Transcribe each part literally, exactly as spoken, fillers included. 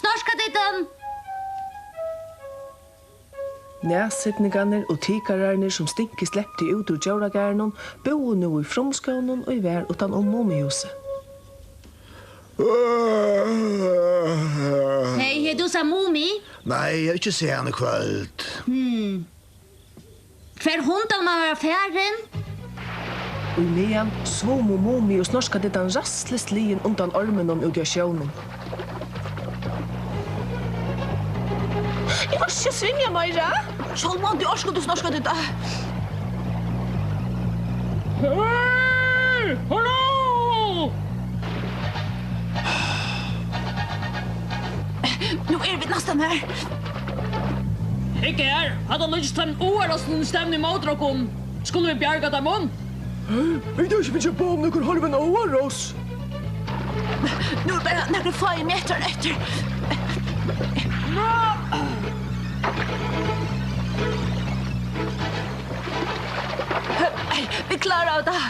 Snorkadiddan! Nashyrningarnir og tikararnir, sum Stinky slepti út úr djóragarðinum, búðu nú í frumskóginum, ið var uttan um Mumihúsið. Hey, hevur tú sæð Mumi? Nei, eg havi ikki sæð hann í kvøld. Hmm. Hvar hundan man vera farin? Ímeðan svumu Mumi og Snorkadiddan ræðslusligin undan orminum úti á sjónum. Eg orki ikki at svimja meira. Sjálvandi orkar tú, Snorkadidda. Hey, halló! Nú eru vit næstan har. Hygg her, hatta líkist tveimum áarossunum, ið stevna ímóti okkum. Skulu vit bjarga teimum? Vit hava ikki fingið boð um nøkur horvin áaross. Nú eru bara nakrir fáir metrar eftir. Vit kláraðu tað.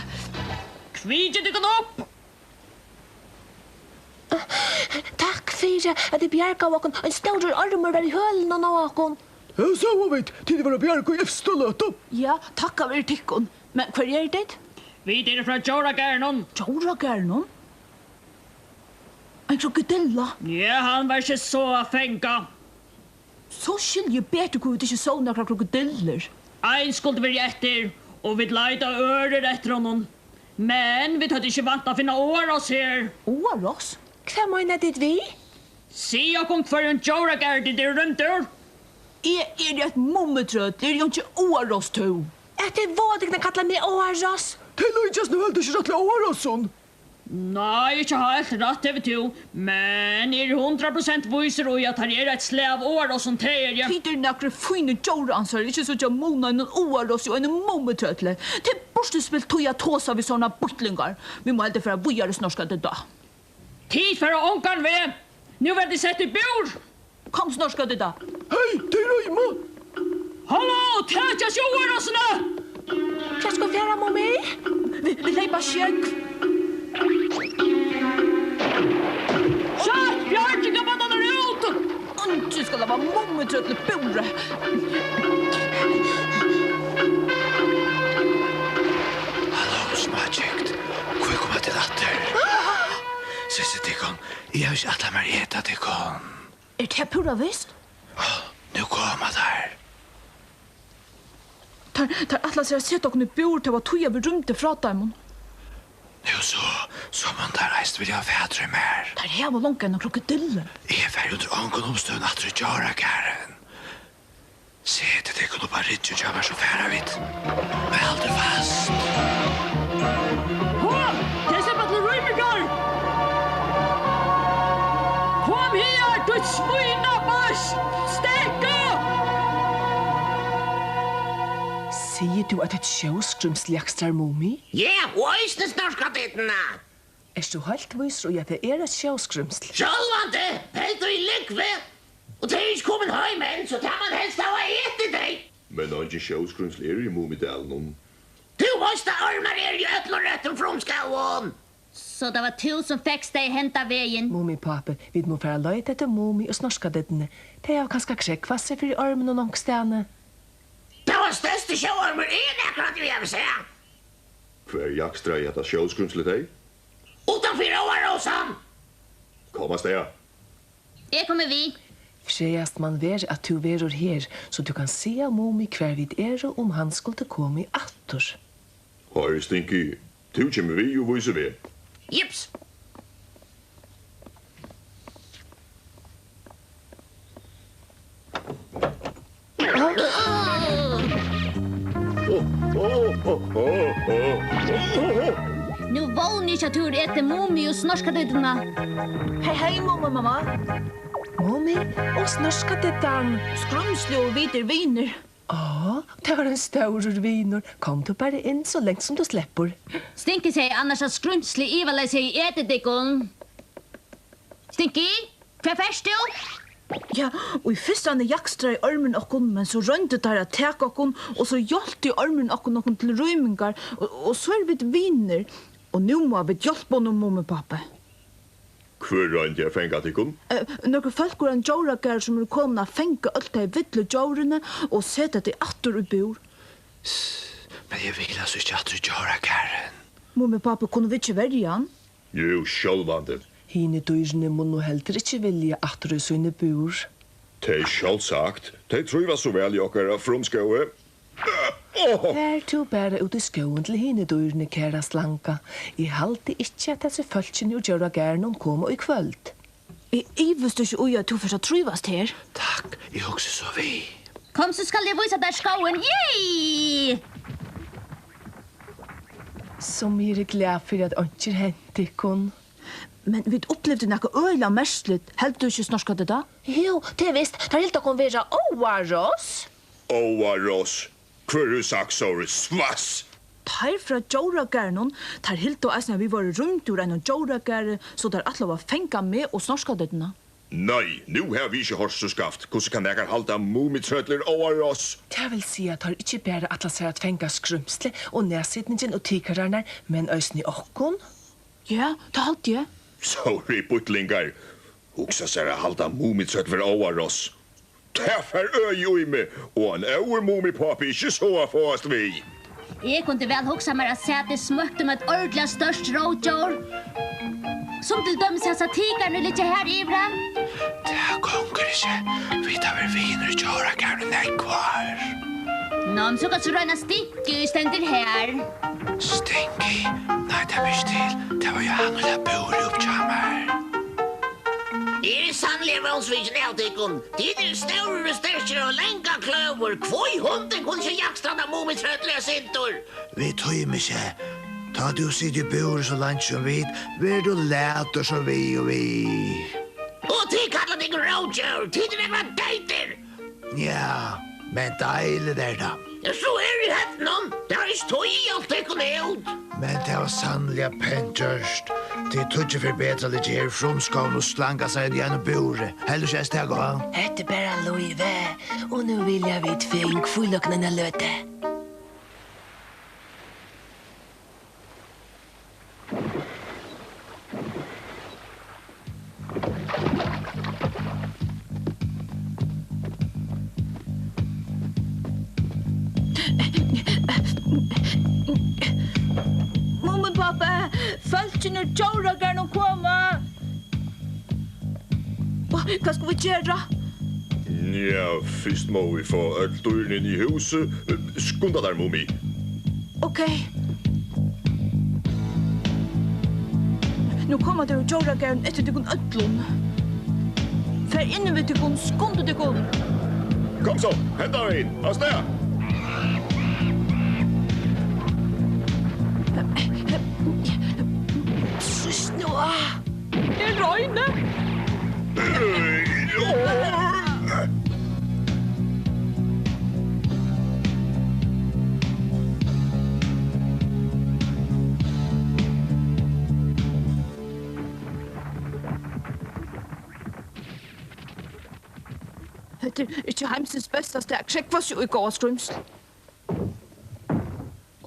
Kvikið tykkum upp! Takk fyri, at tit bjargaðu okkum. Ein stórur ormur var í hølunum á okkum. Ja, so vit. Tit vóru bjargað í evstu løtu. Ja, takk veri tykkum. Men hvørji eru tit? Vit eru frá djóragarðinum. Djóragarðinum? Ein krokodilla? Ja, hann var ikki so at fanga. So skilji eg betur, hví vit ikki sóu nakrar krokodillur. Ein skuldi verið eftir, og vit leita ørir eftir honum. Men vit høvdu ikki væntað at finna áaross her. Áaross? Hvat meina tit við? Sig okkum, hvørjum djóragarði tit eru rýmd úr. Eg eri eitt mummitrøll, eg eri einki áaross, tú. At tit vága tykkum at kalla meg áaross? Tey líkjast nú heldur ikki rættiliga áarossum. Nei, ikki heilt rætt hevur tú, men eg eri hundrað prosent vísur í, at har er eitt slag av áarossum, tað eri eg. Tit eru nakrir fínir djóraansarar, ikki síggja mun á einum áarossi og einum mummitrølli. Tað er burturspilt tíð at tosa við sovorðnar býttlingar. Vit mugu heldur fara víðari, Snorkadidda. Tit fara ongan veg. Nú verða tit sett í búr. Kom, Snorkadidda. Hey, tey rýma! Halló, takið sjóvarrossini! Hvar skulu vit fara, Mumi? Vit, vit leypa skjótt. Skjótt, bjargingarbátarnir út! Eingin skal lata Mummitrøll í búri. Halló, smágigt. Hví koma tit aftur? Sissy, tykkum, eg havi ikki ætlað mær at eta tykkum. Er tað púra vist? Nú koma teir. Teir, teir ætla sær at seta okkum í búr, tá var tíð, at vit rýmdu frá teimum. Nú so, so munnu teir eisini vilja hava fatur í mær. Teir hava longu eina krokodillu. Eg fari undir ongum umstøðum aftur í djóragarðin. Setið tykkum upp á ryggin hjá mær, so fara vit. Men haldið fast. Kom, tað er sleppt til rýmingar! Kom her, tú svínabast! Stekk av! Sigur tú, at eitt sjóskrímsl jakstrar Mumi? Ja, og eisini Snorkadidduna! Ert tú heilt vísur í, at tað er eitt sjóskrímsl? Sjálvandi, helt í lúgvu. Og tey eru ikki komin heim enn, so tað man helst hava etið tey. Men eingin sjóskrímsl eru í Mumidalinum. Tú veitst, at ormar eru í øllum røttum frumskógum. So tað var tú, sum fekst tey henda vegin? Mumipápi, vit mugu fara at leita eftir Mumi og Snorkadidduni. Tey hava kanska krógvað seg fyri orminum onkustaðni. Tað var størsti sjóormur, eg nakrantíð havi sæð. Hvar jakstraði hetta sjóskrímslið tey? Uttanfyri áarósan! Kom avstað. Eg komi við. Frægast man vera, at tú verður her, so tú kanst siga Mumi, hvar vit eru, um hann skuldi komið aftur. Hoyr, Stinky, tú kemur við og vísir veg. Jips. Nú vóni eg ikki, at tú hevur etið Mumi og Snorkadidduna. Hey, hey, Mumimamma. Mumi og Snorkadiddan. Skrímslið og vit eru vinir. Á, tað var ein stórur vinur. Kom tú bara inn, so langt sum tú sleppur. Stinky segði annars, at skrímslið ivaleyst hevði etið tykkum. Stinky? Hvar fert tú? Ja, og í fyrstani jakstraði ormurin okkum, men so royndu teir at taka okkum, og so hjálpti ormurin okkum, okkum til rýmingar, og, og so eru vit vinir. Og nú mugu vit hjálpa honum, Mumipápi. Hvør royndi at fanga tykkum? Eh, nøkur fólk úr einum djóragarði, sum eru komin at fanga øll tey villu djórini og seta tey aftur í búr. Men eg vil altso ikki aftur í djóragarðin. Mumipápi, kunnu vit ikki verja hann? Jú, sjálvandi. Hini dýrini munnu heldur ikki vilja aftur í síni búr. Tað er sjálvsagt. Tey trívast so væl í okkara frumskógi. Far tú bara út í skógin til hini dýrini, kæra slanga. Eg haldi ikki, at hasi fólkini úr djóragarðinum koma í kvøld. Eg ivist ikki í, at tú fert at trívast her. Takk, eg hugsi so við. Kom, so skal eg vísa tær skógin. Yay! Sum eg eri glað fyri, at einki er hent tykkum. Men vit upplivdu nakað øgiliga merkiligt. Heldur tú ikki, Snorkadidda? Jú, tað er vist. Teir hildu okkum vera óaross. Óaross? Hvør hevur sagt sovorðið? Svass! Teir frá djóragarðinum, teir hildu eisini, at vit vóru rýmd úr einum djóragarði, so teir ætlaðu at fanga meg og Snorkadidduna. Nei, nú havi eg ikki hoyrt so skaft. Hvussu kann nakar halda, Mumitrøll er óaross? Tað vil siga, at teir ikki bara ætla sær at fanga skrýmsli og nashyrningin og tikararnar, men eisini okkum? Ja, tað haldi eg. Sorry, býttlingar. Hugsa sær at halda Mumitrøll vera óaross. Tað fær øði í meg, og ein óður Mumipápi er ikki so at fáast við. Eg kundi væl hugsað mær at sæð teg smøkt um eitt ordiliga stórt rógdjór, sum til dømis hasa tikararnir liggja har yviri. Tað gongur ikki. Vit hava verið vinir í djóragarðinum nógv ár. Ná, men so kanst tú royna Stinky, ið stendur har. Stinky? Nei, tað ber ikki til. Tað var jú hann, ið læt búrið upp hjá mær. Eg eri sanniliga vónsvikin av tykkum. Tit eru stórir og sterkir og langa kløur. Hví í hundin kunnu ikki jakstra handa Mumitrøllið eitt sindur? Vit tíma ikki. Tá tú situr í búri so leingi sum vit, verður tú latur so við og við. Og tit kalla tykkum rógdjór. Tit eru nakrar deytir. Ja, men deiligt er tað. Ja, so er í høvdinum. Tað er ikki tí, eg hjálpti tykkum út. Men tað var sanniliga pent gjørt. Tit tíggju fara betur at liggja her í frumskóginum og slanga sær inn í einum búri. Heldur ikki eisini tað gott? Hetta er bara lívið, og nú vilja vit fínt hvíla okkum eina løtu. Mumipápi, fólkini úr djóragarðinum koma! Hvat skulu vit gera? Ja, fyrst mugu vit fáa øll dýrini inn í húsið. Skunda tær, Mumi. Ok. Nú koma teir úr djóragarðinum eftir tykkum øllum. Far inn við tykkum, skundið tykkum. Kom so, hendan vegin, avstað! Trýst nú á. Eg royni. Hetta er ikki heimsins besta stað at krógva seg í, góða skrýmsl.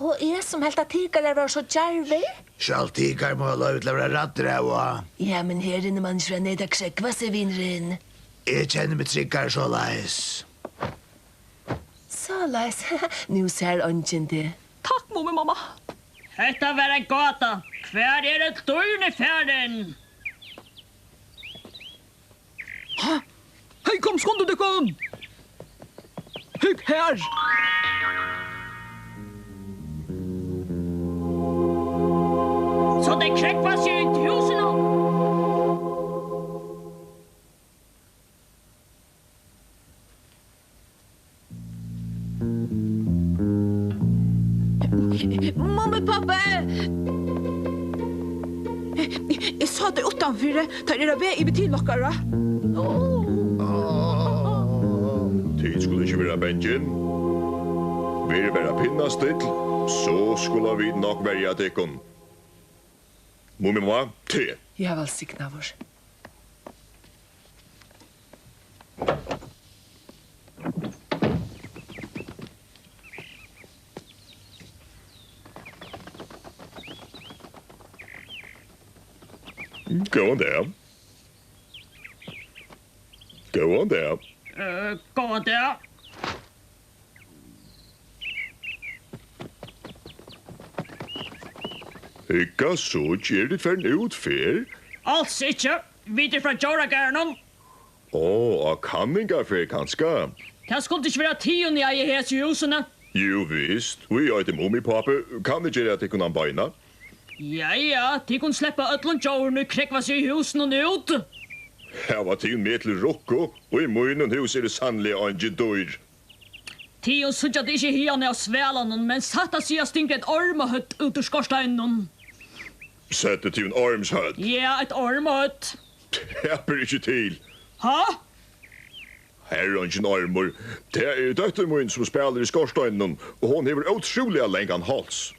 Og eg, sum helt, at tikarar vóru so djarvir. Sjálvt tikarar mugu hava loyvi til at vera ræddir av og á. Ja, men her inni man ikki vera neydd at krógva seg, vinurin. Eg kenni meg tryggari soleiðis. Soleiðis. Nú sær eingin teg. Takk, Mumimamma. Hetta var ein gáta. Hvar eru øll dýrini farin? Ha? Hey, kom, skundið tykkum! Hygg her! So tey krógva seg inn til húsini. Mumipápi! Eg sá tey uttanfyri. Teir eru á veg yvir til okkara. Tit skulu ikki vera bangin. Verið bara pinnastill, so skulu vit nokk verja tykkum. Mumimamma, te. Ja, vælsignaður. Góðan dag. Góðan dag. Eh, góðan dag. Hygga so, eru tit farin út fyrr? Als ikki. Vit eru frá djóragarðinum. Ó, á kanningarferð kanska? Tað skuldi ikki vera tygum, ið eiga hesi húsini? Jú, vist. Og eg eiti Mumipápi, kann eg gera tykkum ein beina? Ja, ja, tit kunnu sleppa øllum djórunum, ið krógva seg í húsunum, út. Hava tygum meg til rukku, og í mínum húsi eru sanniliga eingi dýr. Tygum síggja tey ikki hiðani av svalanum, men satt at siga stingur eitt ormahøvd út úr skorsteininum. Søgdu tygum ormshøvd? Ja, eitt ormahøvd. Tað ber ikki til. Ha? Har er eingin ormur. Tað er dóttir mín, sum spælir í skorsteininum, og hon hevur ótrúliga langan háls.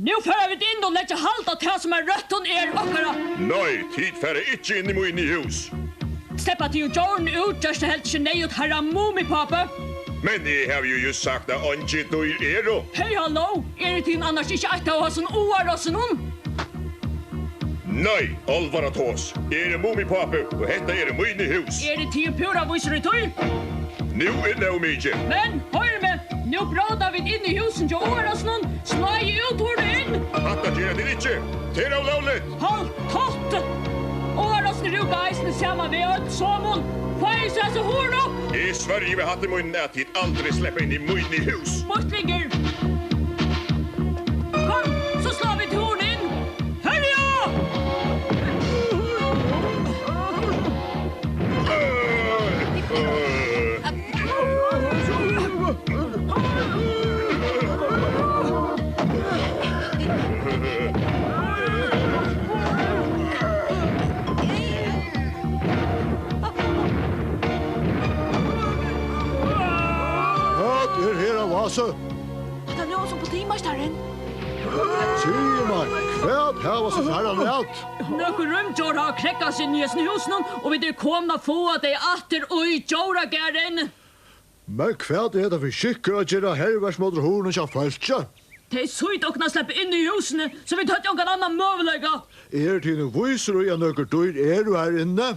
Nú fara vit inn og leggja hald á tað, sum av røttum er okkara. Nei, tit fara ikki inn í míni hús. Sleppa tygum djórunum út, gerst tað heldur ikki neyðugt, harra Mumipápi. Men eg havi jú júst sagt, at eingi dýr eru. Hey, halló, eru tygum annars ikki eitt av hasum áarrossunum? Nei, álvara tos. Eg eri Mumipápi, og hetta eru míni hús. Eru tygum púra vísur í tí? Nú er nóg mikið. Men, hoyr meg, nú bróta vit inn í húsini hjá áarrossunum, sláið út hurðina inn. Hatta gera tit ikki. Tað er ólógligt. Halt tátt! Áarrossini rúka eisini sama veg, øll somul. Fáið so hasa hurðina upp. Eg svørji við hatti mín, at tit aldri sleppa inn í míni hús. Býttlingur! Kom, so sláa vit hurðina inn. Herja! Hvat er her av vasa? Hatta ljóðar sum politimeistarin. Sig mær, hvat hava tit her at læra? Nøkur rúmdjór hava krógvað seg inn í hesum húsunum, og vit eru komin at fáa tey aftur í djóragarðin. Men hvat er hetta fyri skikkur at gera herverk móti hurðini hjá fólki? Tey sýta okkum at sleppa inn í húsini, so vit høvdu ongan annan møguleika. Eru tit nú vísir í, at nøkur dýr eru har inni?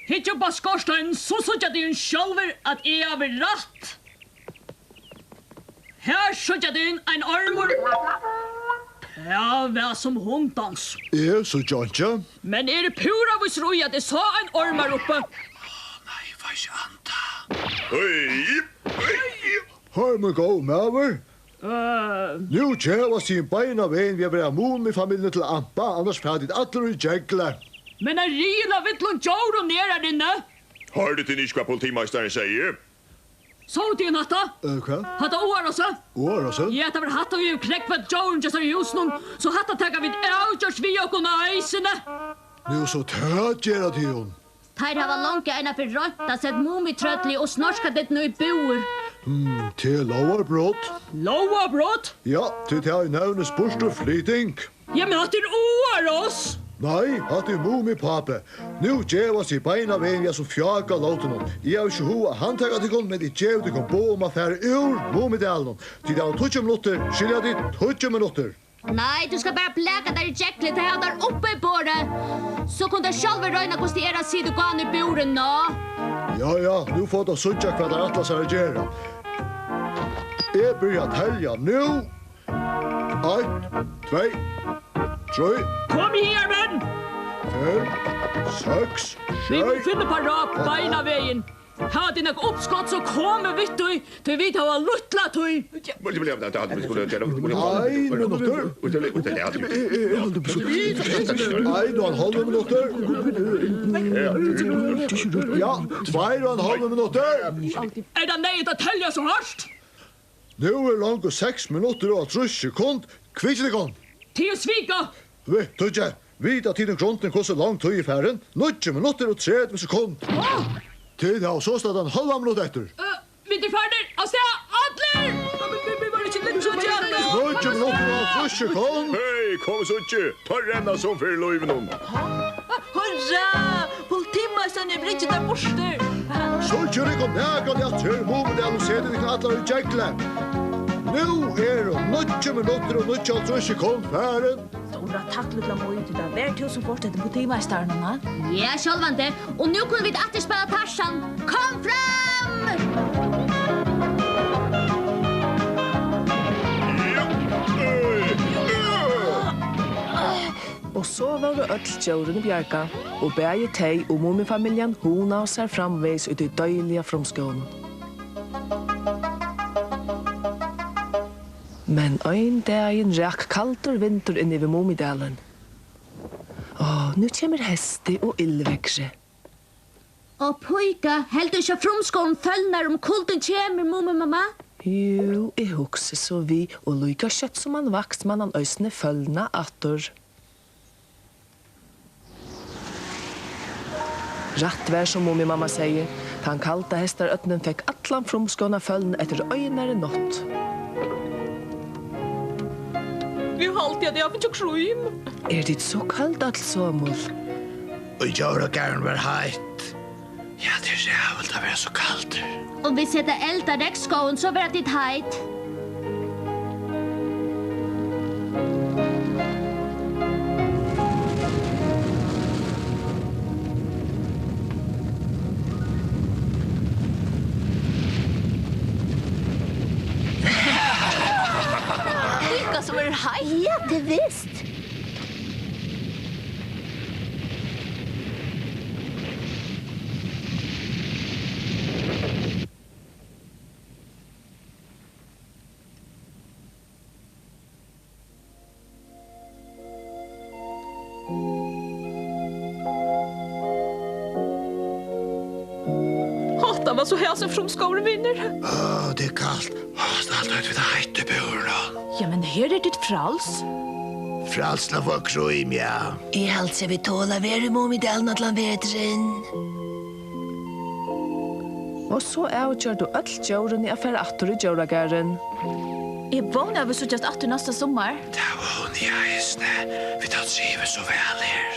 Hygg upp á skorsteinin, so síggja tygum sjálvir, at eg havi rætt. Her síggja tygum ein ormur. Tað var sum hundans. Eg síggi einki. Men eg eri púra vísur í, at eg sá ein orm har uppi. Ó, nei, eg fái ikki andað. Hey, hey. Hoyr, mín góði maður. Øh. Nú gevast tit beinan vegin við at bera Mumifamiljuni til ampa, annars fara tit allir í geglið. Men ein riðil av villum djórum er har inni. Hoyrdu tit ikki, hvat politimeistarin segði? Sóu tygum hatta? Eh, hvat? Hatta áarrossið? Áarrossið? Ja, tað var hatta, ið hevur krógvað djórini hjá sær í húsunum, so hatta taka vit avgjørt við okkum eisini. Nú, so tað gera tygum. Teir hava longu einaferð roynt at sett Mumitrøllið og Snorkadittuna í búr. Hmm, tað er lógarbrot. Lógarbrot? Ja, tí tað er nevnist burturflyting. Ja, men hatta er áarross. Nei, hatta er Mumipápi. Nú gevast tit beinan vegin við hasum fjáka lótunum. Eg havi ikki hug at handtaka tykkum, men eg gevi tykkum boð um at fara úr Mumidalinum. Tit hava tíggju minuttir, skilja tit? Tíggju minuttir. Nei, tú skalt bara blaka tær í geglið, tey hava tær uppi í borðið. So kunnu tey sjálvi royna, hvussu tað er at sita og gána í búri, ná. Ja, ja, nú fáa tey síggja, hvat tey ætla sær at gera. Eg byrji at telja nú. Eitt, tvey, trý. Kom her, menn! Fimm, seks, sjey. Vit mugu finna upp á ráð beinan vegin. Hava tit nakað uppskot, so komið við tí, tí vit hava lítla tíð. Ein minuttur. Ein og ein hálvur minuttur. Ja, tveir og ein hálvur minuttur. Er tað neyðugt at telja so hart? Nú er longu seks minuttir og hálvtrýss sekund. Kvikið tykkum! Tygum svika! Vit, Tuggi, vita tit um grundin, hvussu long tíð er farin? Níggju minuttir og tretivu sekund. Hvat? Tit hava sostatt ein hálvan minutt eftir. Øh, vit eru farnir av stað, allir! Níggju minuttir og hálvtrýss sekund. Hey, kom so, Tuggi, tá renna sum fyri lívinum. Hurra! Politimeistarin hevur ringið teir burtur. So ger eg nakað aftur, Mumidalur, seti tykkum allar í geglið. Nú eru níggju minuttir og níggjuoghálvtrýss sekund farin. Bra, takk, lítla Mý, tí tað var tú, sum fórt eftir politimeistaranum, ha? Ja, sjálvandi. Og nú kunnu vit aftur spæla Tarzan. Kom fram! Og so vóru øll djórini bjargað, og bæði tey og Mumifamiljan hugnaðu sær framvegis í tí deiliga frumskóginum. Men ein dagin rak kaldur vindur inn yvir Mumidalin. Ó, nú kemur heystið og illveðrið. Ó, píka, heldur ikki, at frumskógin følnar, um kuldin kemur, Mumimamma? Jú, eg hugsi so við, og líka skjótt sum hann vaks, man hann eisini følna aftur. Rætt var, sum Mumimamma segði, tann kalda heystarødnin fekk allan frumskógin at følna eftir einari nátt. Eg haldi, at eg havi fingið krím. Eru tit so køld øll somul? Og í djóragarðinum var heitt. Ja, tað er ræðuligt at vera so kaldur. Um vit seta eld á regnskógin, so verða tit heit. Líka sum er heitt. Ja, tað er vist. Hatta var so hasin frumskógurin, vinir. Á, tað er kalt. Á, alt vit heita í búrinum. Ja, men her eru tit fræls. Fræls til at fáa krím, ja. Eg haldi, at vit tola at vera í Mumidalinum allan veturin. Og so avgjørdu øll djórini at fara aftur í djóragarðin. Eg vóni, at vit síggjast aftur næsta summar. Tað vóni eg eisini. Vit hava trivist so væl her.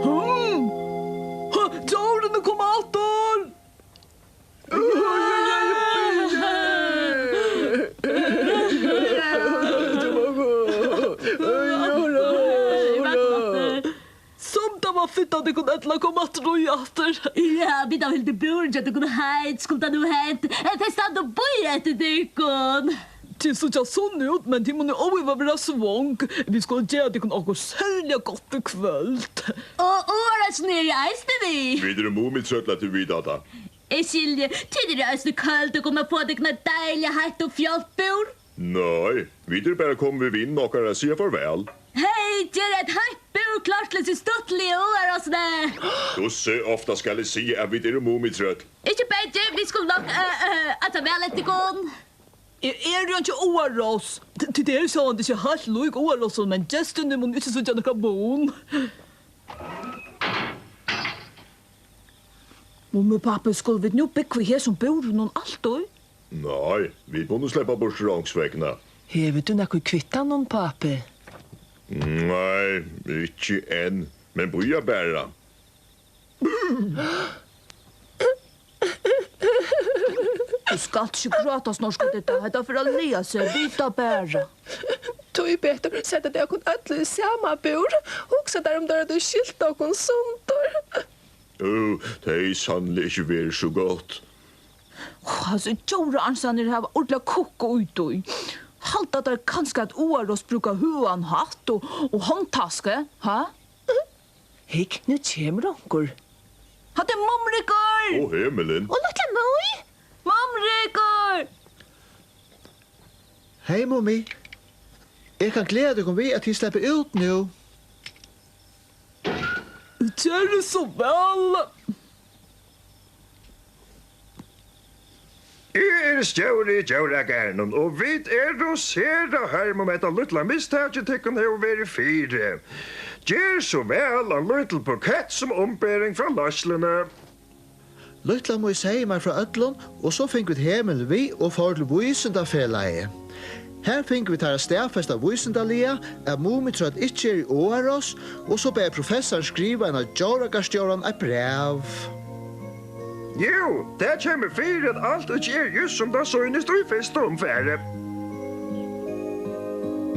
Hmm. Ha, djórini koma aftur! Sum tað var fint, at tykkum øll at koma aftur og aftur. Ja, vit hava hildið búrin hjá tykkum heit, skuldi tað nú hent. Eh, tey standa og bíða eftir tykkum. Tit síggja sunn út, men tit munnu óivað vera svong. Vit skulu gera tykkum okkurt serliga gott í kvøld. Og áarrossini eru eisini við. Vit eru Mumitrøll, at tit vita tað. Eg skilji, tit eru eisini køld og kunnu fáa tykkum eitt deiliga heitt og fjálgt búr. Nei, vit eru bara komin við vinum okkara at siga farvæl. Hey, ger eitt heitt búr klárt til hesi stuttligu áarrossini. Hvussu ofta skal eg siga, at vit eru Mumitrøll? Ikki bangin, vit skulu nokk, eh, eh, ansa væl eftir tykkum. Eg eri einki áarross. T-, tit eru sjálvandi ikki heilt lík áarrossunum, men gestirnir munnu ikki síggja nakran mun. Mummi, pápi, skulu vit nú búgva í hesum búrinum altíð? Nei, vit munnu sleppa burtur onkursvegna. Hevur tú nakað í kvittanum, pápi? Nei, ikki enn, men bíða bara. Tú skalt ikki gráta, Snorkudidda. Hetta fer at laga seg. Bíða bara. Tíbetur seta tey okkum øll í sama búr. Hugsa tær, um teir høvdu skilt okkum sundur. Ó, tað hevði sanniliga ikki verið so gott. Ó, hasir djóraarnsarnir hava ordiliga kukkað í tí. Halda teir kanska, at áarross brúka høgan hatt og, og hondtasku, ha? Hygg, nú kemur onkur. Hatta er Mumrikur! Ó, himmalin. Og lítla Mý! Mumrikur! Hey, Mummi. Eg kann gleða tykkum við, at tit sleppa út nú. Ger so væl. Eg eri stjóri í djóragarðinum, og vit eru sera harm um hetta lítla mistakið, tykkum hevur verið fyri. Ger so væl ein lítil bukett sum umbering frá leiðsluni. Lítla Mý segði mær frá øllum, og so fingu vit Hemul við og fóru til Vísindafelagið. Har fingu vit teirra staðfesta vísindaliga, at Mumitrøll ikki eru áarross, og so bað professarin skriva inn á djóragarðsstjóran eitt bræv. Jú, tað kemur fyri, at alt ikki er júst, sum tað sýnist í fyrstu umfari.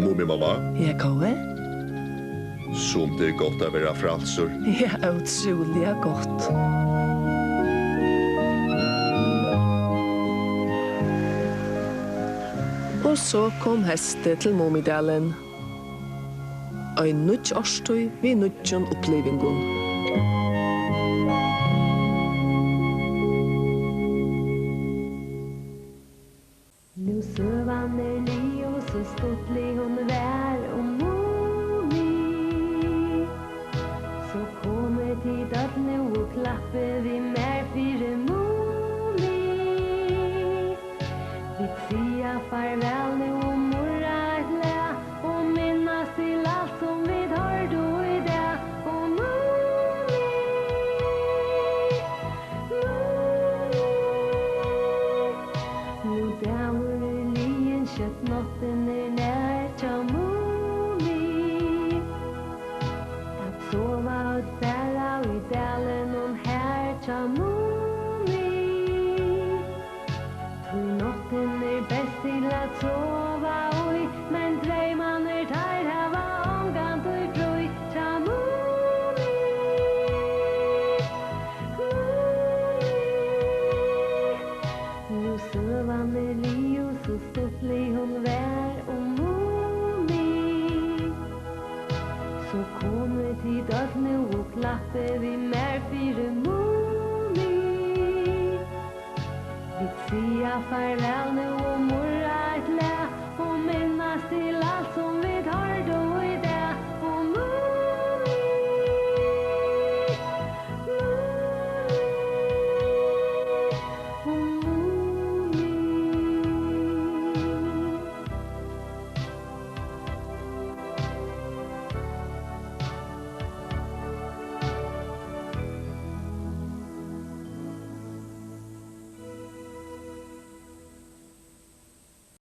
Mumimamma. Ja, góði. Sum tað er gott at vera frælsur. Ja, ótrúliga gott. Og so kom heystið til Mumidalin. Ein nýggj árstíð við nýggjum upplivingum. Nú søgan er liðug, so stuttlig hon var um Mumi. So komið tit øll nú og klappið við mær fyri Mumi. Vit siga farvæl nú og murra eitt lag og minnast til alt, sum vit hoyrdu í dag. Og Mumi, Mumi, nú dagur er liðin, skjótt náttin er nær hjá Mumi. At sova øll bara í dalinum har hjá Mumi. Tí náttin er best til at sova í, men dreymarnir, teir hava ongantíð frí. Hjá Mumi, Mumi. Nú søgan er liðug, so stuttlig hon var um Mumi. So komið tit øll nú og klappið við mær fyri Mumi. Vit siga farvæl